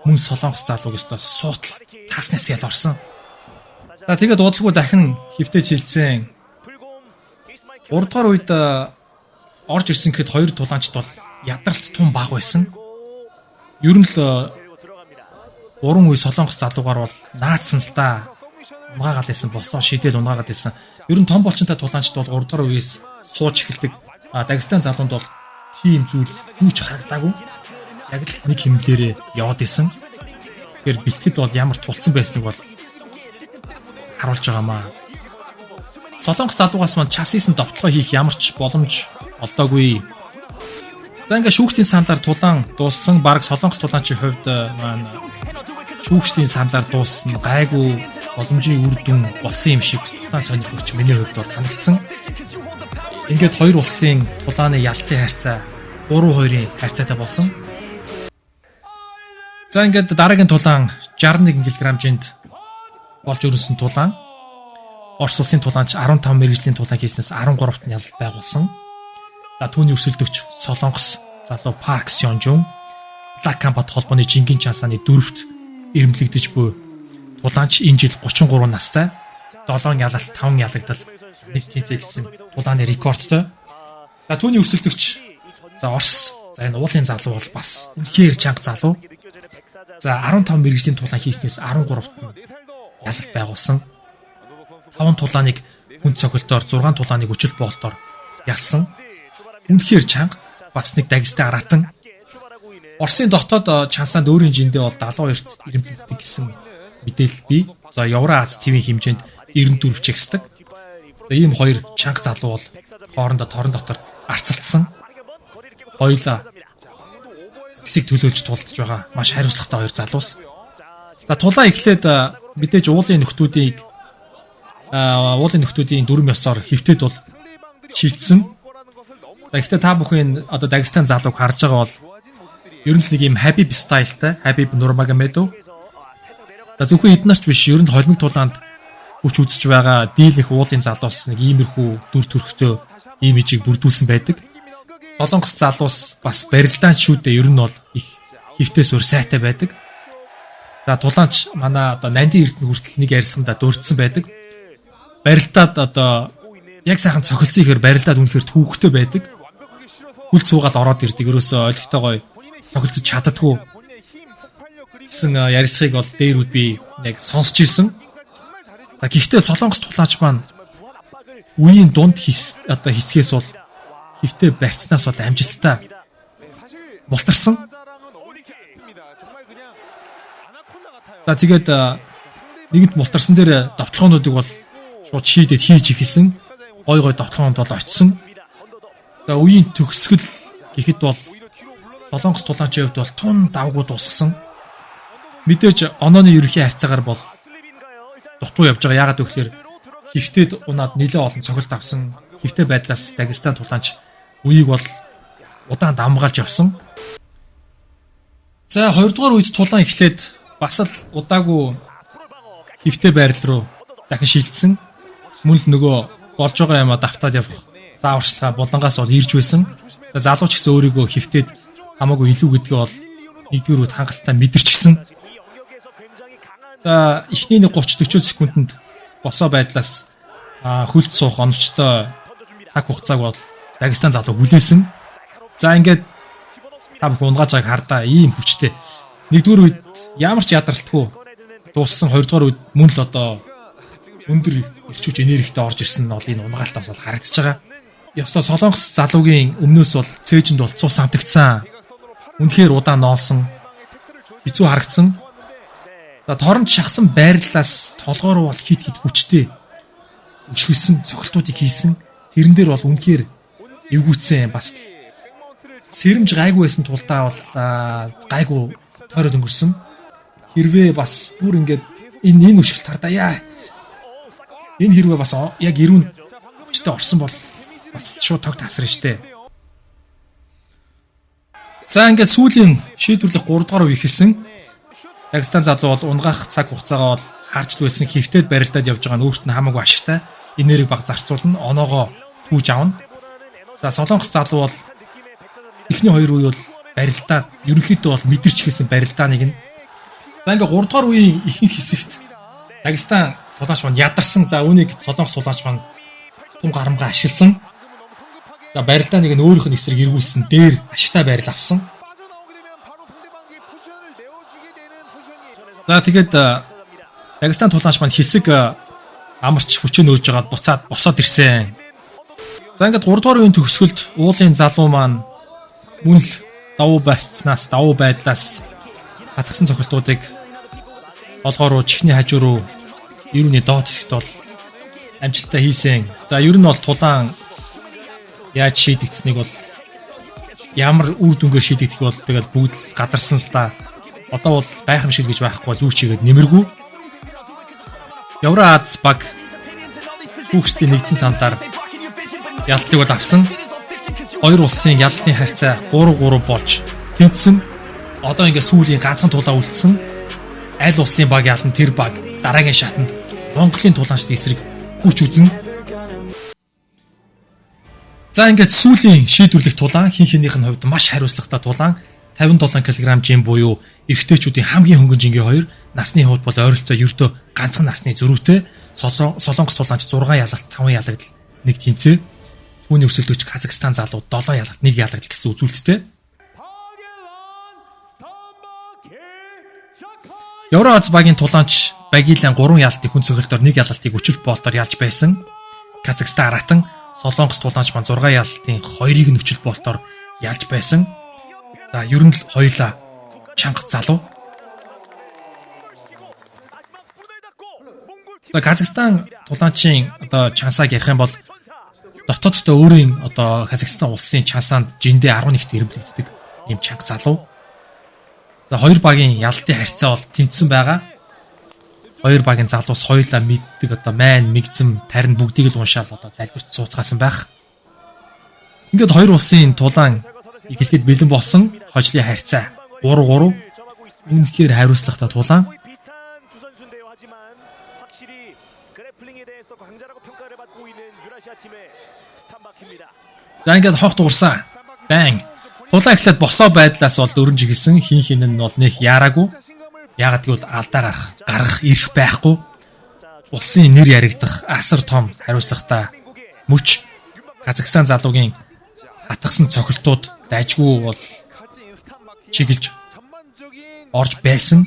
[SPEAKER 1] Мөн Солонгос залууг өстой суутал тааснаас ял орсон. За тэгээд удалгүй дахин хэвтэж хилцэн. 3 дугаар үед орж ирсэн гэхэд хоёр тулаанчд бол ядралт тун бага байсан. Ер нь л гурван үе Солонгос залуугаар бол наацсан л да. Унгаагаад байсан, босоо шидэл унгаагаад байсан. Ер нь том болчинтай тулаанчд бол 3 дугаар үеэс сууж эхэлдэг. А Дагестан залуунд бол тийм зүйл юу ч харагдаагүй. Яг л нэг хэмнэлээрээ яваад исэн. Тэгэхээр бэлтгэд бол ямар тулцсан байсныг бол харуулж байгаамаа. Солонгос залуугаас маань часисэн довтлогоо хийх ямар ч боломж олдоогүй. За ингээ шүүгчдийн саналаар тулаан дууссан. Бараг Солонгос тулаанчийн хувьд маань шүүгчдийн саналаар дууссан, гайгүй боломжийн үр дүн болсон юм шиг тулаан сонирхогч миний хувьд бол санагдсан. Ингээд хоёр улсын тулааны ялтын харьцаа 3-2-ын харьцаатай болсон. За ингээд дараагийн тулаан 61 кг-нд болж өрнөсөн тулаан. Орос улсын тулаанч 15 мэргэжлийн тулаан хийснээс 13-т нь ялалт байгуулсан. За түүний өрсөлдөгч Солонгос залуу Парк Сёнжун, Black Combat холбооны жингийн чансааны дөрөвт эрэмблэгдэж буй тулаанч, энэ жил 33 настай, 7 ялалт, 5 ялагдал, нэг тэнцээ гэсэн тулааны рекордтой. За түүний өрсөлдөгч за Орос, за энэ уулын залуу бол бас үнэхээр чанга залуу. За 15 мэргэжлийн тулаан хийснээс 13-т нь ялалт байгуулсан. 5 тулааныг хүн цохилтоор, 6 тулааныг өчөлт боолтоор ялсан. Үнэхээр чанга, бас нэг Дагестан аратан. Оросын дотоод чансаанд өөрийн жиндээ бол 72-т эрэмблэгддэг гэсэн мэдээлэл бий. За Евро Аз ТV-ийн хэмжээнд 94 чагсдаг. За ийм хоёр чанга залуу бол хоорондоо торон дотор арцалтсан. Хоёулаа хэсэг төлөөлж тулдж байгаа маш хариуцлагатай хоёр залуус. За тулаан эхлээд мэдээж уулын нөхдүүдийн дүрм ёсоор хэвтээд бол шилжсэн. За гэхдээ та бүхэн одоо Дагестан залууг харж байгаа бол ер нь л нэг юм Хабиб style тай, Хабиб Нурмагомедов. За зөвхөн эднэрч биш, ер нь холимог тулаанд хүч үзэж байгаа дийлэх уулын залуус нэг иймэрхүү дүр төрхтэй имижийг бүрдүүлсэн байдаг. Солонгос залуус бас барилдаан шүү дээ, ер нь бол их хэвтээ сур сайтай байдаг. За тулаанч манай одоо Нандин Эрдэнэ хүртэл нэг ярьсгандаа дурдсан байдаг. Барилдаад одоо яг сайхан цохилцсон ихээр барилдаад үнэхээр түүхтэй байдаг. Хүл цуугаал ороод ирдэг. Ерөөсөө ойлгохтой гоё цохилцож чаддаггүй гэсэн ярьсхыг бол дээр үд би яг сонсч ирсэн. За гэхдээ Солонгос тулаач маань үеийн дунд одоо хэсгээс бол хэвтээ барьцнаас бол амжилттай мултарсан. За тэгээд нэгэнт мултарсан дээр довтлогоонуудыг бол шууд шийдээд хийж эхэлсэн. Гой гой довтлогоонд бол очисон. За үеийн төгсгөл гэхэд бол Солонгос тулаачийн хувьд бол тун давгүй дуусгасан. Мэдээж онооны ерөнхий харьцаагаар бол дутуу явж байгаа. Яагаад гэвэл хэвтээд унаад нэлээд олон цохилт авсан. Хэвтээ байдлаас Дагестан тулаанч үеийг бол удаан дамгаалж явсан. За хоёрдугаар үед тулаан эхлээд бас л удаагүй хэвтээ байрлал руу дахин шилжсэн. Мөн л нөгөө болж байгаа юмаа давтаад явах зааварчилгаа булангаас бол ирж байсан. За залууч гэсэн өөрийгөө хэвтээд хамаагүй илүү гэдгээ бол нэгдүгээр үед хангалттай мэдэрчихсэн. За эхний нэг 30 40 секундэд босоо байдлаас хөлт суух оновчтой цаг хугацааг бол Дагестан залуу хүлээсэн. За ингээд та бүхэн унгааж байгааг хардаа, ийм хүчтэй. Нэгдүгээр үед ямар ч ядаралтгүй дууссан, хоёрдугаар үед мөн л одоо өндөр эрч хүч энергитэй орж ирсэн нь бол энэ унгаалтаас бол харагдаж байгаа. Ёстой Солонгос залуугийн өмнөөс бол цээжинд бол цус амтагдсан. Үнэхээр удаан ноолсон. Хэцүү харагдсан. За торонд шахсан байрлалаас толгоор бол хит хит хүчтэй өшгөлсөн цохилтуудыг хийсэн. Тэрэн дээр бол үнэхээр эвгүүцсэн, бас сэрэмж гайгүй байсан тулдаа бол гайгүй тойроод өнгөрсөн. Хэрвээ бас бүр ингээд энэ өшгөлт хардаа яа. Энэ хэрвээ бас яг эрүүн хүчтэй орсон бол бас шууд тог тасарна штэ. За ингээд сүүлийн шийдвэрлэх 3 дугаар үе эхэлсэн. Дагестан залуу бол унгаах цаг хугацаагаа бол харж л байсан, хэвтээд барилдаад явж байгаа нь өөрт нь хамаагүй ашигтай. Энерги баг зарцуулна, оноогоо түүж авна. За Солонгос залуу бол эхний хоёр үе бол барилдаад ерөнхийдөө бол мэдэрч эхэлсэн барилдааныг нь. За ингээ 3 дугаар үеийн ихэнх хэсэгт Дагестан тулаанч маань ядарсан. За үүнийг Солонгос тулаанч маань тун гарамгаа ашигласан. За барилдаа нэг нь өөрийнх нь эсрэг эргүүлсэн дээр ашигтай байрал авсан. За тэгээд Дагестан тулаанч маань хэсэг амарч хүчээ нөөж жагаад буцаад босоод ирсэн. За ингээд 3 дугаар үеийн төгсгөлд уулын залуу маань мөн л давуу байцнаас давуу байдлаас хатгсан цохилтуудыг олгоо руу чихний хажуу руу ерүүний доод хэсэгт бол амжилттай хийсэн. За ер нь бол тулаан яаж шийдэгдсэнийг бол ямар үр дүнгээр шийдэгдэх бол тэгэл бүгд л гадарсан л да. Одоо бол гайхамшиг гэж байхгүй бол юу ч хийгээд нэмэргүй. Евроаз баг хүүхчдийн нэгдсэн саналаар ялтыг бол авсан. Хоёр улсын ялалтын харьцаа 3-3 болж тэнцсэн. Одоо ингээ сүүлийн ганцхан тулаа үлдсэн. Аль улсын баг ялан тэр баг дараагийн шатанд Монголын тулаанчдын эсрэг хүч үзнэ. За ингээд сүүлийн шийдвэрлэх тулаан хин хинийх нь хувьд маш хариуцлагатай тулаан 57 кг жин буюу эрэгтэйчүүдийн хамгийн хөнгөн жингийн хоёр насны хувьд бол ойролцоо ердөө ганцхан насны зөрүүтэй Солонгос тулаанч 6 ялалт 5 ялагдал нэг тэнцээ. Түүний өрсөлдөгч Казахстан залуу 7 ялалт 1 ялагдал гэсэн үзүүлэлттэй. Евроаз багийн тулаанч Багилан 3 ялалтыг хүн цохилтоор 1 ялалтыг өчөлт болтоор ялж байсан. Казахстан аратан Солонгос тулаанч маань 6 ялалтын 2-ыг нь өчөлт болтоор ялж байсан. За ер нь л хоёулаа чанга залуу. За Казахстан тулаанчийн одоо чансааг ярих юм бол дотооддоо өөрийн одоо Казахстан улсын чансаанд жиндээ 11-т эрэмблэгддэг ийм чанга залуу. За хоёр багийн ялалтын харьцаа бол тэнцсэн байгаа. Хоёр багийн залуус хоёулаа мэддэг одоо майн, мэгзэм, тарин бүгдийг л уншаал одоо залбирч сууцгаасан байх. Ингээд хоёр улсын тулаан эхлэхэд бэлэн болсон хожлын харьцаа 3-3. Үнэхээр хариуцлагатай тулаан. За ингээд хог дуурсан. Бан. Тулаан эхлээд босоо байдлаас бол өрнж эхэлсэн. Хин хин нь бол нэх яараагүй. Яагаад гэвэл алдаа гарах эрх байхгүй. Улсын нэр яригдах асар том хариуцлагатай мөч Казахстан залуугийн атгасан цохилтууд дайжгүй бол чиглэж орж байсан.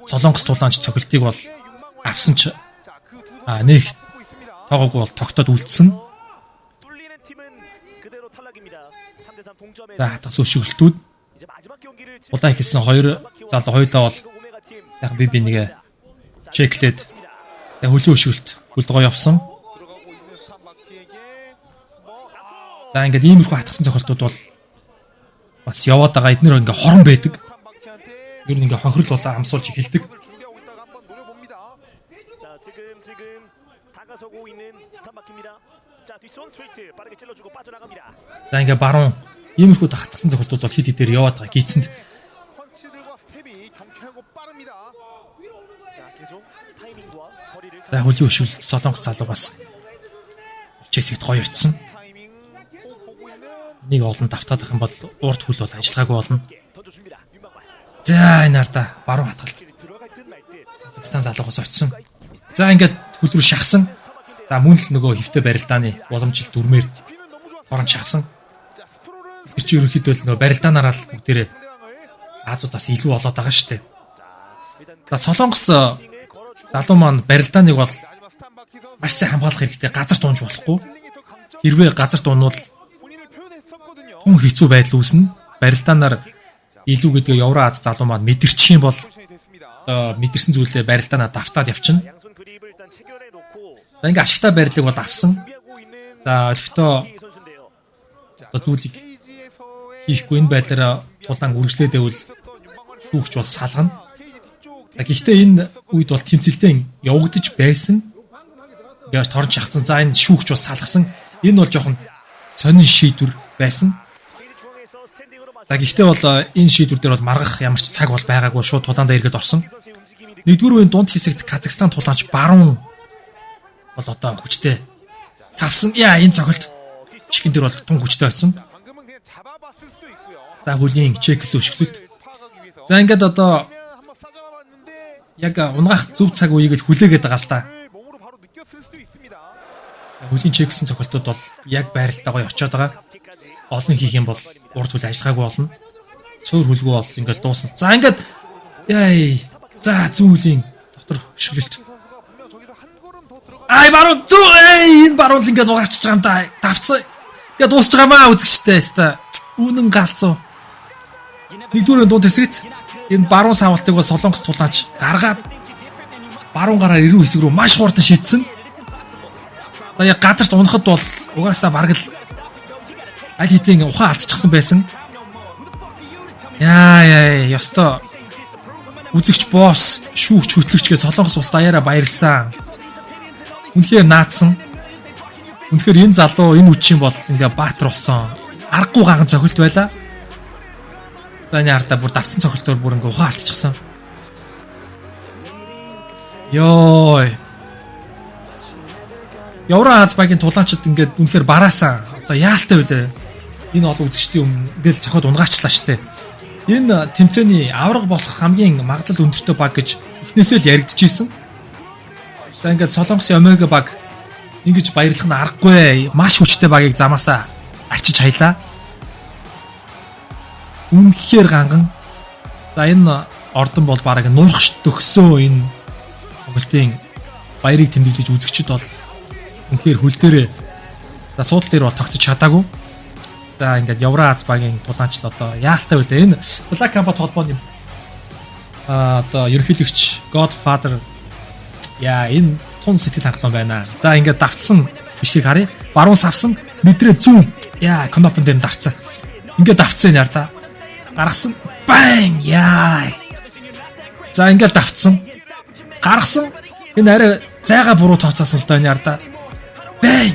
[SPEAKER 1] Солонгос тулаанч цохилтыг бол авсан ч нэг тоогоогүй бол тогтоод үлдсэн. За хатгас өшөглөлтүүд улаан ихсэн хоёр залуу хоёулаа бол сайхан би бинийгээ чеклээд за хөлөө өшөглөлт хөлд гоё явсан. За ингээд иймэрхүү хатгасан цохилтууд бол бас яваад байгаа. Эднэр ингээ хорон байдаг. Ер нь ингээ хохирол болоо амсуулж эхэлдэг. За ингээ баруун иймэрхүү хатгасан цохилтууд бол хэд хэдээр яваад байгаа. Гийцэнд за хөлийн өшөглөлт Солонгос залуу бас хэсэгт гоё очсон. Нэг олон давтаад байх юм бол урд хөл бол ажиллагаагүй болно. За энэ арда баруун хатгалт Казахстан залуугаас очсон. За ингээд хөл рүү шахсан. За мөн л нөгөө хөвтэй барилдааны уламжлалт дүрмээр хорон шахсан. Тэр чинь ерөнхийдөө л нөгөө барилдаанаараа л бүгдээрээ Азуудаас илүү болоод байгаа шүү дээ. За Солонгос залуу маань барилдааныг бол маш сайн хамгаалах хэрэгтэй. Газар дуунж болохгүй. Хэрвээ газар дуунвал тун хэцүү байдал үүснэ. Барилдаанаар илүү гэдгээ Евроаз залуу маань мэдэрчих юм бол одоо мэдэрсэн зүйлээ барилдаанаа давтаад явчихна. За ингээ ашигтай байрлалыг бол авсан. За олигтой одоо зүйлийг хийхгүй энэ байдлаараа тулаан үргэлжлээд байвал шүүгч бол салгана. За гэхдээ энэ үед бол тэмцэлтэн явагдаж байсан. Яаж торон шахацсан. За энэ шүүгч бол салгасан. Энэ бол жоохон сонин шийдвэр байсан. За гэхдээ бол энэ шийдвэр дээр бол маргах ямар ч цаг бол байгаагүй, шууд тулаандаа эргээд орсон. Нэгдүгээр үеийн дунд хэсэгт Казахстан тулаанч баруун бол одоо хүчтэй цавсан. Яа энэ цохилт чихэн дээр бол тун хүчтэй очсон. За хөлийн чекс өшөглөлт. За ингээд одоо Яг унгаах зөв цаг үеийг л хүлээгээд байгаа л та. За, хөлийн чексэн цохилтууд бол яг байралтаа гоё очиод байгаа. Олон хийх юм бол урд хөл ажиллагаагүй болно. Суур хүлгүү бол ингээл дуусна. За, ингээд яй. За, зүүн хөлийн дотор хөшиглөлт. Ай, баруун зүү, эй, энэ баруун л ингээд угаачихж байгаа юм да. Давцсан. Ингээд дуусч байгаа маа, үзэгчтэй өста. Үнэн галзуу. Нэгдүгээр дунд хэсэгт энэ баруун савалтыг бол Солонгос тулаанч гаргаад баруун гараар эрүү хэсэг рүү маш хурдан шидсэн. За, яг газарт унахад бол угаасаа бараг л аль хэдийн ухаан алдчихсан байсан. Яа яа, ёстой үзэгч босс, шүүгч, хөтлөгч гээ Солонгос улс даяараа баярлсан. Үнэхээр наадсан. Үнэхээр энэ залуу энэ үчийн бол ингээ баатар болсон. Аргагүй гаган цохилт байла. За, энэ хардаа бүр давцсан цохилтоор бүр ингээ ухаан алдчихсан. Йой. Евро Аз багийн тулаанчид ингээд үнэхээр бараасан. Одоо яалтай байлээ. Энэ олон үзэгчдийн өмнө ингээл цохиод унгаачлаа штэ. Энэ тэмцээний авраг болох хамгийн магадлал өндөртэй баг гэж эхнээсээ л яригдчихсэн. За, ингээд Солонгосын Омега баг ингэж баярлах нь аргагүй. Маш хүчтэй багийг замаасаа арчиж хаялаа. Үнэхээр ганган. За, энэ ордон бол бараг нуурах төгсөө энэ тоглолтын баярыг тэмдэглэж үзэгчид бол үнэхээр хөл дээрээ, за, суудал дээр бол тогтож чадаагүй. За, ингээд Евро Аз багийн тулаанчд одоо яалтай байлаа. Энэ Black Mamba холбооны одоо ерөнхийлөгч Godfather, яа, энэ тун сэтгэл хангалуун байна. За, ингээд давтсан бишийг харъя. Баруун савсан, мэдрээ зүүн. Яа, кнопон дээр дарцсан. Ингээд давтсан энэ яар та. Гаргасан. Бang! Яа. За, ингээд давтсан. Гаргасан. Энэ арай зайгаа буруу тооцоосон л доо энэ яар та. Бang!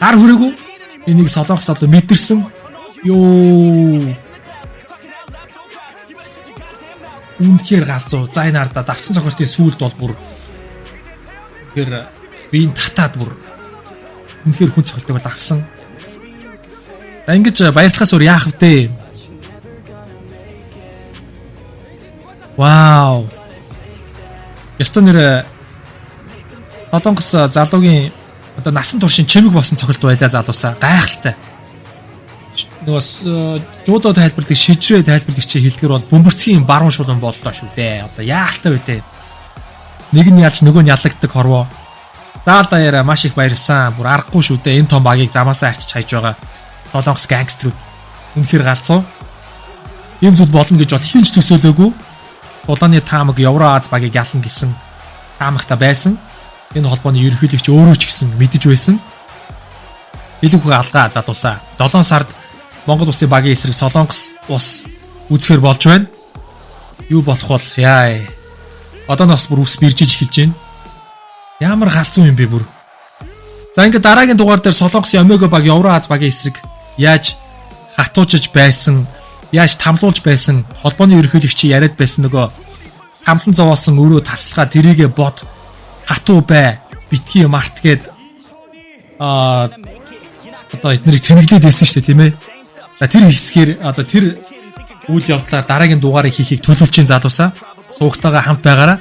[SPEAKER 1] Гар хүрээгүй. Энийг Солонгос одоо мэдэрсэн. Йоо. Үнэхээр галзуу. За, энэ хардаа давтсан цохилтын сүүлд бол бүр үнэхээр биеийн татаад бүр үнэхээр хүн цохилтыг бол авсан. За, ингэж баярлахаас өөр яах вэ? Вау. Ёстой нэр Солонгос залуугийн одоо насан туршийн чимэг болсон цохилт байлаа, залуусаа. Гайхалтай. Нөгөө жуудо тайлбарладаг, шижрээ тайлбарлагчийн хэлдгэр бол бөмбөрцгийн баруун шулуун боллоо шүү дээ. Одоо яахалтай байлээ. Нэг нь ялж нөгөө нь ялагддаг хорвоо. Заал даяараа маш их баярлсан. Бүр аргагүй шүү дээ. Энэ том багийг замаасаа арчиж хайж байгаа Солонгос гангстерүүд үнэхээр галзуу. Ийм зүйл болно гэж бол хэн ч төсөөлөөгүй. Тулааны таамаг Евро Аз багийг ялна гэсэн таамагта байсан. Энэ холбооны ерөнхийлөгч өөрөө ч гэсэн мэдэж байсан. Илүү хөө алгаа, залуусаа. 7 сард Монгол улсын багийн эсрэг Солонгос улс үзэхэр болж байна. Юу болох бол яа. Одооноос бүр үс биржиж эхэлж байна. Ямар галзуу юм бэ бүр. За, ингээд дараагийн дугаар дээр Солонгосын Омега баг Евро Аз багийн эсрэг яаж хатуужиж байсан, яаж тамлуулж байсан, холбооны ерөнхийлөгч яриад байсан нөгөө тамлан зовоосон өрөө таслахаа тэрийгэ бод, хатуу бай, битгий март гээд одоо эднэрийг цэнэглээд байсан шүү дээ, тийм ээ. За, тэр хэсгээр одоо тэр үйл явдлаар дараагийн дугаарыг хийхийг төлөвлөж чинь, залуусаа. Суугтайгаа хамт байгаараа.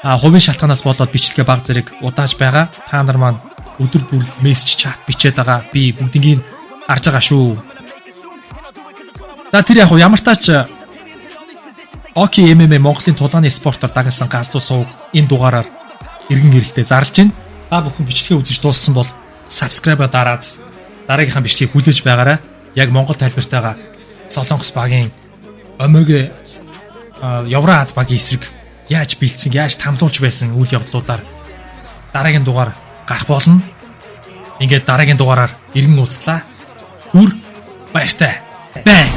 [SPEAKER 1] Хувийн шалтгаанаас болоод бичлэгээ баг зэрэг удааж байгаа. Та нар маань өдөр бүр мессеж, чат бичээд байгаа. Би бүгднийг харж байгаа шүү. За, тэр яг ямар таач Оки MMA Монголын тулааны спортоор дагнасан галзуу сувг энэ дугаараар эргэн ирэлтээ зарлж байна. Та бүхэн бичлэгээ үзэж дууссан бол subscribe дараад дараагийнхаа бичлэгийг хүлээж байгаарай. Яг Монгол тайлбартайгаа Солонгос багийн Омега Евро Аз багийн эсрэг яаж бэлдсэн, яаж тамлуулж байсан үйл явдлуудаар дараагийн дугаар гарах болно. Ингээд дараагийн дугаараар иргэн уулзлаа. Түр баяртай. Бang.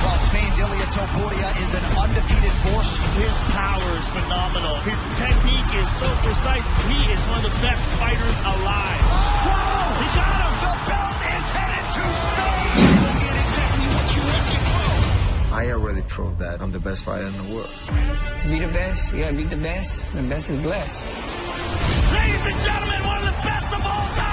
[SPEAKER 5] While Spain's Ilia Topuria is an undefeated force.
[SPEAKER 6] His power is phenomenal. His technique is so precise. He is one of the best fighters alive.
[SPEAKER 5] Whoa!
[SPEAKER 6] He got him!
[SPEAKER 5] The belt is headed to Spain!
[SPEAKER 7] I already proved that I'm the best fighter in the world.
[SPEAKER 8] To be the best, you gotta beat the best. The best is blessed.
[SPEAKER 6] Ladies and gentlemen, one of the best of all time!